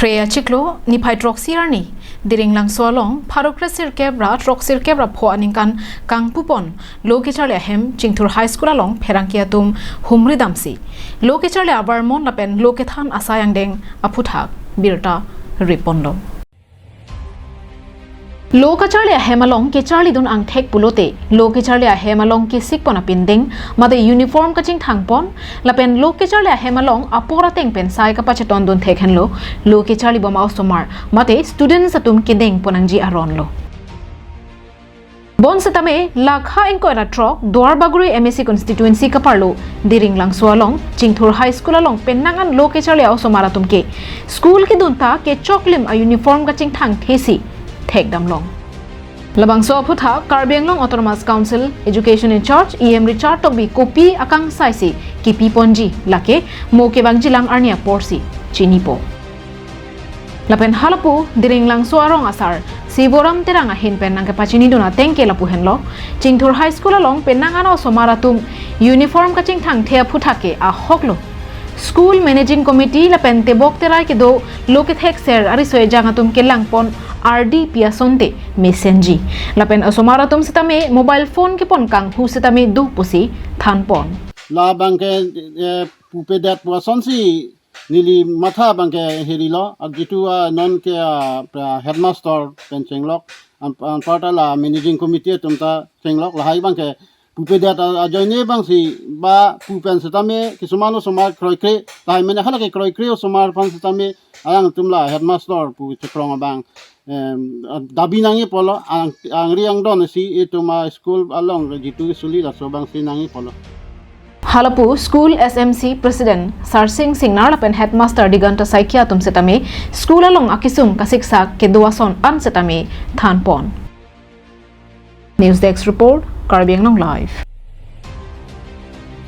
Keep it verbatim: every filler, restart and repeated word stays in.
Phre achiklo niphai throksi arni Diringlangso along pharo kre sirkep ra throksi sirkep ra pho aningkan kangpupon lo kecharli ahem Chingthur High School along pherangke atum humri damsi lo kecharli abarmon lapen lo kethan asai angdeng aphuthak birta riponlo. Lo kacharli ahem along kecharlidun angthek pulote lo kecharli ahem along kesikpon apindeng mate uniform kachingthangpon lapen lo kecharli ahem along apor ateng pen sai kapachetondun thek henlo lo kecharlibom a-osomar mate students atum kedengpon nangji aronlo. Bonsitame lakha ingkoi ra throk Duarbagori M A C constituency kaparlo Diringlangso along Chingthur High School along penang an lo kecharli a-osomar atum ke school kedun ta kechoklim a-uniform kachingthangthesi thekdamlong. Labangso aphuthak Karbi Anglong Autonomous Council Education in-charge E M Richard Tokbi kopi akangsaisi kipiponji lake mo kevangjilang arni aporsi chinipo. Lapen halapu Diringlangso arong asar Siboram Terang ahin pen nangkepachinidun ateng ke lapu henlo, Chingthur High School along penang an a-osomar atum uniform kachingthangthe aphuthak ke ahoklo. School Managing Committee lapen tebok terai kedo lo kethekser ariso ejang atum kelangpon ardi pi asonte mesenji. Lapen osomar atum sitame mobile phone kepon kanghu sitame do pusi thanpon. Labang ke, eh, pupedet pu asonsi neli matha abang ke herilo, ar jitu, ah, non ke, ah, pra headmaster pen chenglok, an, anparta la managing committee atum ta chenglok, lahai abang ke pupedet a-, ajoine abangsi ba pu pen sitame kisuman osomar kroikre, tahai mene hala ke kroikre osomar aphan sitame alangtum la headmaster pu chekrong abang, em, dabi nangji pulo, ang, angri angdon si itum a-school along jitu suli laso abangsi nangji pulo. Halapu School S M C President Sarsing Singnar lapen Headmaster Diganta Saikia atum sitame school along akesung kasiksak kedo ason an sitame thanpon. News Desk Report, Karbi Anglong Live.